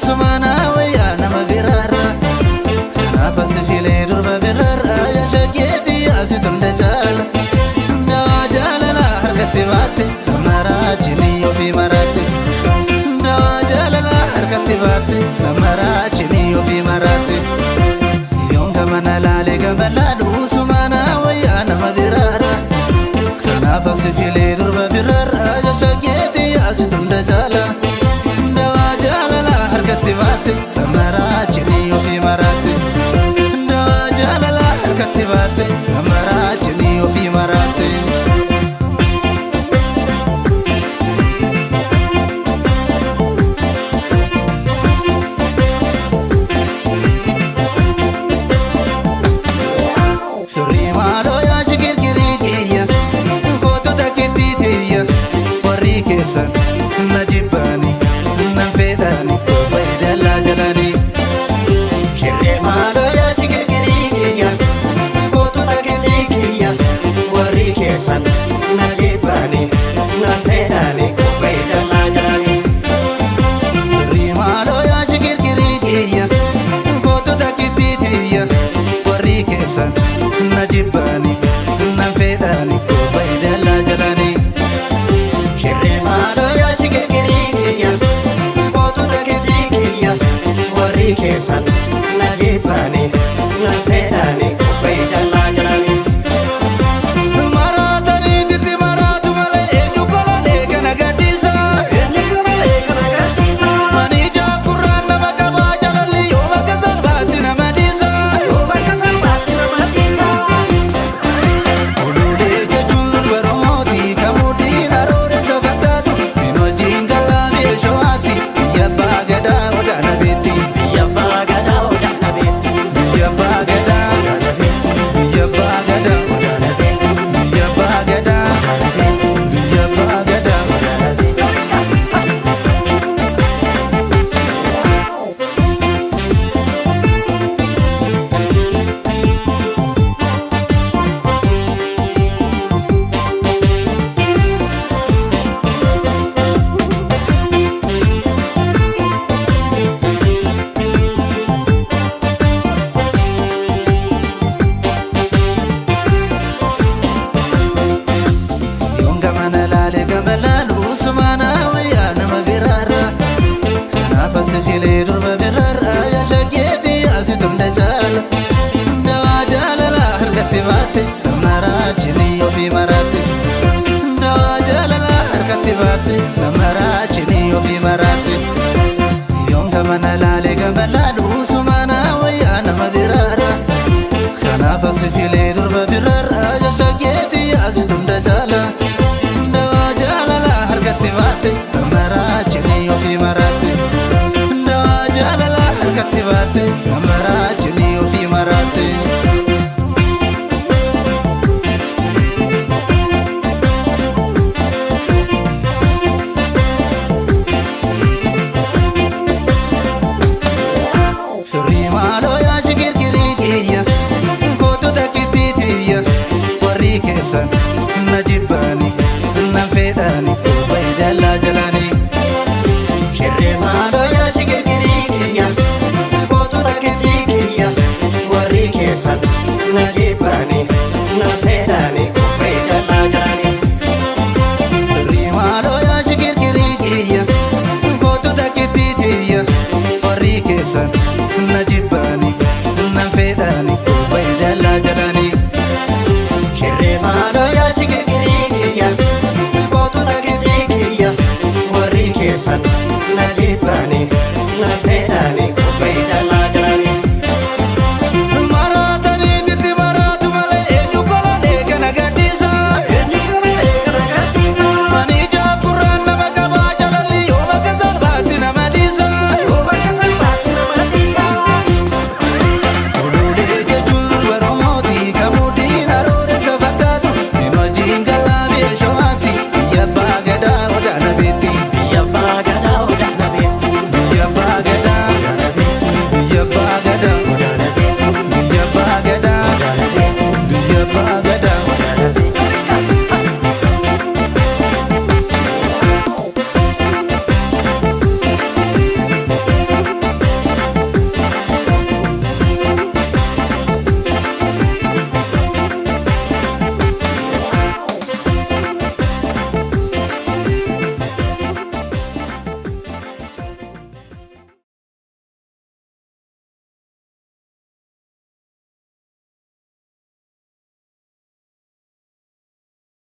sumaana wayyaa nama biraarra. Kanaaf as filee durba biraarra yaashageeti asi tunda jaala. Dawaa jaalala harkatti baatte namaraachini ofii maraatte. Dawaa jaalala harkatti baatte namaraachini ofii maraatte. Yoon gamana laalee gama laalu sumaana wayyaa nama biraarra. Kanaaf as filee durba biraarra yaashageeti asi tunda jaala. Dawaa jaalala harkatti baatte namaraachini ofii maraatte. Dawaa jaalala harkatti baatte namaraachini ofii maraatte. Firrii maaloo yaa shigirgirii kiyya gootota keetti tiyya warri keessan na jibbaani nan fedhaani baay'ee jalanii. Shirree maaloo yaa shigirgirii kiyya gootota keetii kiyya warri keessan na jibbaani na fedhaani kophee dallaa jalanii. Firrii maaloo yaa shigirgirii kiyya gootota keetti tiyya warri keessan na jibbaani nan fedhaani baay'ee jalanii. Shirree maaloo yaa shigirgirii kiyya gootota keetii kiyya warri keessan na jibbaani na fedhaani kophee dallaa jalanii. Maraatanii titti maraatu malee eenyu kololee kana gadhiisa. Inni kamalee kana gadhiisa. Mani ijaaf gurraan nama qabaa jalalli yoo bakka salphaatti nama dhiisa. Yoo bakka salphaatti nama dhiisa. Oluulee jechuun durba Oromooti kamuudhiin aroore safataatu min wajjin galaa beesho'aatti biyya abbaa gadaa odaana beetti. Biyya abbaa gadaa odaana beetti. Biyya abbaa gadaa Odaana beetti. biyya abbaa gadaa Odaana beetti. biyya abbaa gadaa Odaana beetti. biyya abbaa gadaa. Odaana beetti. Yoon gamana laalee gama laalu sumaana wayyaa nama biraarra. Kanaaf as filee durba biraarra yaashageeti asi tunda jaala. Dawaa jaalala harkatti baatte namaraachini ofii maraatte. Dawaa jaalala harkatti baatte namaraachini ofii maraatte. Yoon gamana laalee gama laalu sumaana wayyaa nama biraarra. Kanaaf as filee durba biraarra yaashageeti asi tunda jaala. Dawaa jaalala harkatti baatte namaraachini ofii maraatte. Dawaa jaalala harkatti baatte namaraachini ofii maraatte. Firrii maaloo yaa shigirgirii kiyya gootota keetti tiyya warri keessan na jibbaani nan fedhaani baay'ee dallaa jalanii. Shirree maaloo yaa shigirgirii kiyya gootota keetii kiyya warri keessan na jibbaani na fedhaani kophee dallaa jalanii. Firrii maaloo yaa shigirgirii kiyya gootota keetti tiyya warri keessan na jibbaani nan fedhaani baay'ee dallaa jalanii. Shirree maaloo yaa shigirgirii kiyya gootota keetii kiyya warri keessan